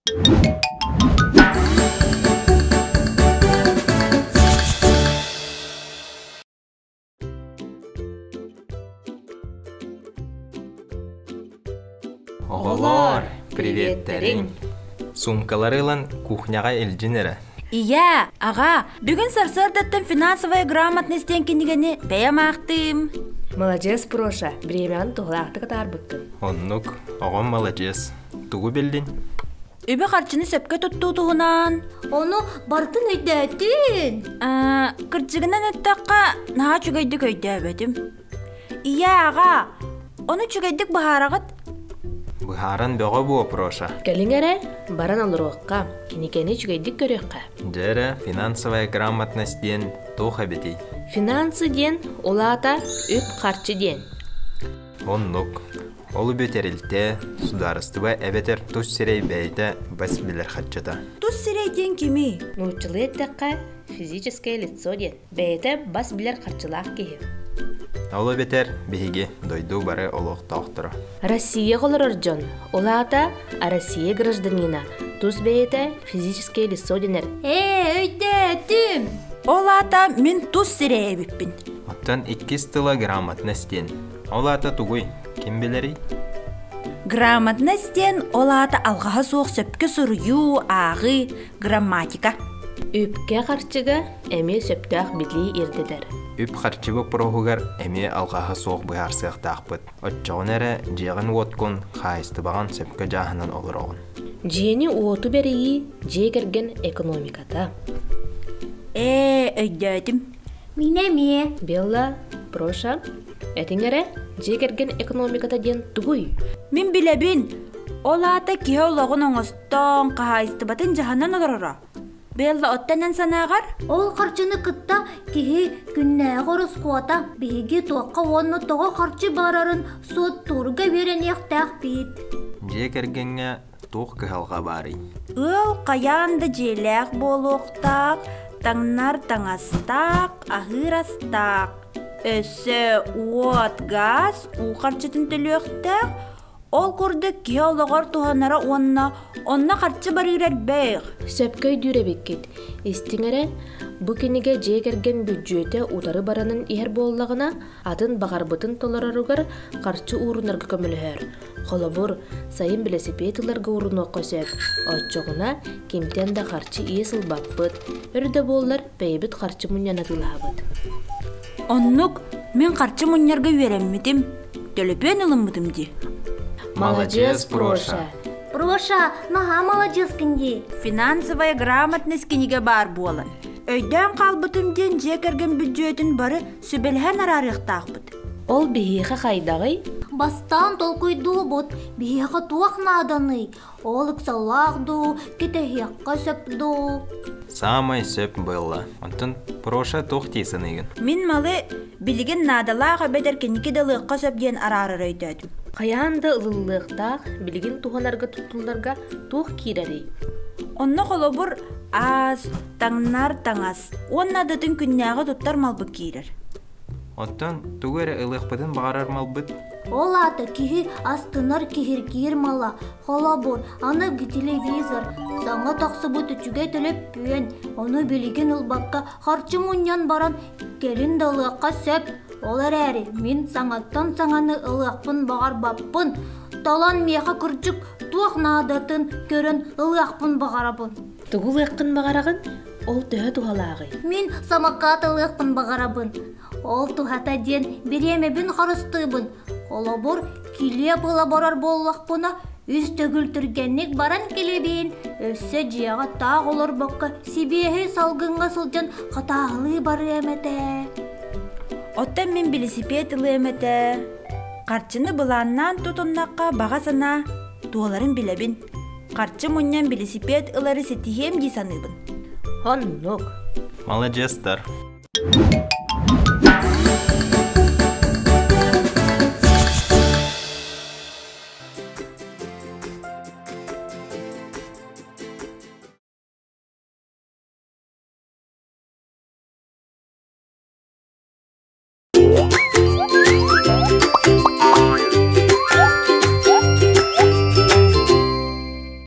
Оҕолоор, приветтэриҥ! Суумкалары ылан кухняҕа илдьин эрэ. Ийээ, аҕаа, бүгүн сарсыардаттан финансовая грамотность диэн кинигэни бэйэм аахтыым. Маладьыас, Проша, бириэмэҕин туһалаахтык атаарбыккын. Оннук, оҕом маладьыас. Тугу биллин? Үбү-харчыны сөпкө туттуу туһунан. Ону барытын өйдөөтүн. Кырдьыгынан эттэххэ, наһаа үчүгэйдик өйдөөбөтүм. Ийээ, аҕаа, ону үчүгэйдик быһаараҕыт? Быһааран бөҕө буо, Проша. Кэлиҥ эрэ, баран олоруохха, кинигэни үчүгэйдик көрүөххэ. Дьэ эрэ, финансовая грамотность диэн туох эбитий? Финансы диэн ол аата үп-харчы диэн. Оннук. Ол үбү тэрилтэ, судаарыстыба эбэтэр тус сирэй бэйэтэ бас билэр харчыта. Тус сирэй диэн кимий? Нууччалыы эттэххэ, физическое лицо диэн. Бэйэтэ бас билэр харчылаах киһи. Ол эбэтэр биһиги дойду бары олохтоохторо. Россияҕа олорор дьон, ол аата Россия гражданина, тус бэйэтэ физическое лицо дэнэр. Ээ, өйдөөтүм! Ол аата мин тус сирэй эбиппин. Оттон иккис тыла грамотность диэн. Ол аата тугуй? Ким билэрий? Грамотность диэн ол аата алҕаһа суох сөпкө суруйуу, ааҕыы, грамматика. Үпкэ-харчыга эмиэ сөптөөх билии ирдэтэр. Үп-харчы боппуруоһугар эмиэ алҕаһа суох быһаарсыахтаахпыт. Оччоҕуна эрэ дьиэҕин-уоткун, хаһаайыстыбаҕын сөпкө дьааһынан олороҕун. Дьиэни-уоту бэрийии дьиэ кэргэн экономиката. Ээ, өйдөөтүм. Мин эмиэ. Белла, Проша, Этиҥ эрэ, дьиэ кэргэн экономиката диэн тугуй? Мин билэбин. Ол аата киһи олоҕун оҥостон, хаһаайыстыбатын дьаһанан олороро. Белла оттон эн санааҕар? Ол харчыны кытта киһи күннээҕи ороскуота биһиги туохха уонна тоҕо харчы барарын суоттуурга үөрэниэхтээхпит. Дьиэ кэргэҥҥэ туох кыһалҕа баарый? Ыал хайаан да дьиэлээх буолуохтаах, таҥнар таҥастаах, аһыыр астаах. Өссө уот, гаас, уу харчытын төлүөхтээх, ол курдук киһи олоҕор туһанара уонна онно харчы барыыра элбэх. Сөпкө өйдүүр эбиккит. Истиҥ эрэ, бу кинигэ дьиэ кэргэн бүддьүөтэ утары баранын иһэр буоллаҕына, атын баҕарбытын толороругар харчы уурунарга көмөлөһөр. Холобур, сайын бэлэсипиэт ыларга уурунуохха сөп. Оччоҕуна кимтэн да харчы иэс ылбаппыт, өр да буоллар бэйэбит харчы мунньан атыылаһабыт. Оннук, мин харчы мунньарга үөрэммитим, төлөпүөн ылыммытым дии. Маладьыас, Проша! Проша, наһаа маладьыаскын дии. Финансовая грамотность кинигэ баар буолан, өйдөөн хаалбытым диэн дьиэ кэргэн бүддьүөтүн бары сүбэлэһэн араарыахтаахпыт. Ол биһиэхэ хайдаҕый? Бастаан толкуйдуубут, биһиэхэ туох нааданый? Ол ыксаллаах дуу, кэтэһиэххэ сөп дуу? Саамай сөп буолла. Онтон Проша туох дии саныыгын? Мин малы билигин наадалаах эбэтэр кэнники да ылыахха сөп диэн араарар өйдөөтүм. Хайаан да ылыллыахтаах, билигин туһанарга туттулларга туох киирэрий? Онно холобур аас, таҥнар таҥас уонна датын күннээҕи туттар малбыт киирэр. Оттон тугу эрэ ылыахпытын баҕарар малбыт? Ол аата киһи астынар киһиргиир мала. Холобур, аны телевизор, саҥа тахсыбыт үчүгэй төлөппүөн, ону билигин ылбакка харчы мунньан баран кэлин да ылыахха сөп. Ол эрээри мин саҥаттан саҥаны ылыахпын баҕарбаппын. Талан миэхэ кырдьык туох наадатын көрөн ылыахпын баҕарабын. Тугу ылыаххын баҕараҕын? Ол төһө туһалааҕый? Мин самокат ылыахпын баҕарабын. Ол туһата диэн бириэмэбин харыстыыбын. Холобур, килиэп ыла барар буоллахпына, үс төгүл түргэнник баран килэбиин, өссө дьиэҕэ таах олорбокко сибиэһэй салгыҥҥа сылдьан хатааһылыы барыам этэ. Оттон мин билисипиэт ылыам этэ. Харчыны былааннаан тутуннахха баҕа санаа туоларын билэбин. Харчы мунньан билисипиэт ылары ситиһиэм дии саныыбын. Оннук. Маладьыастар.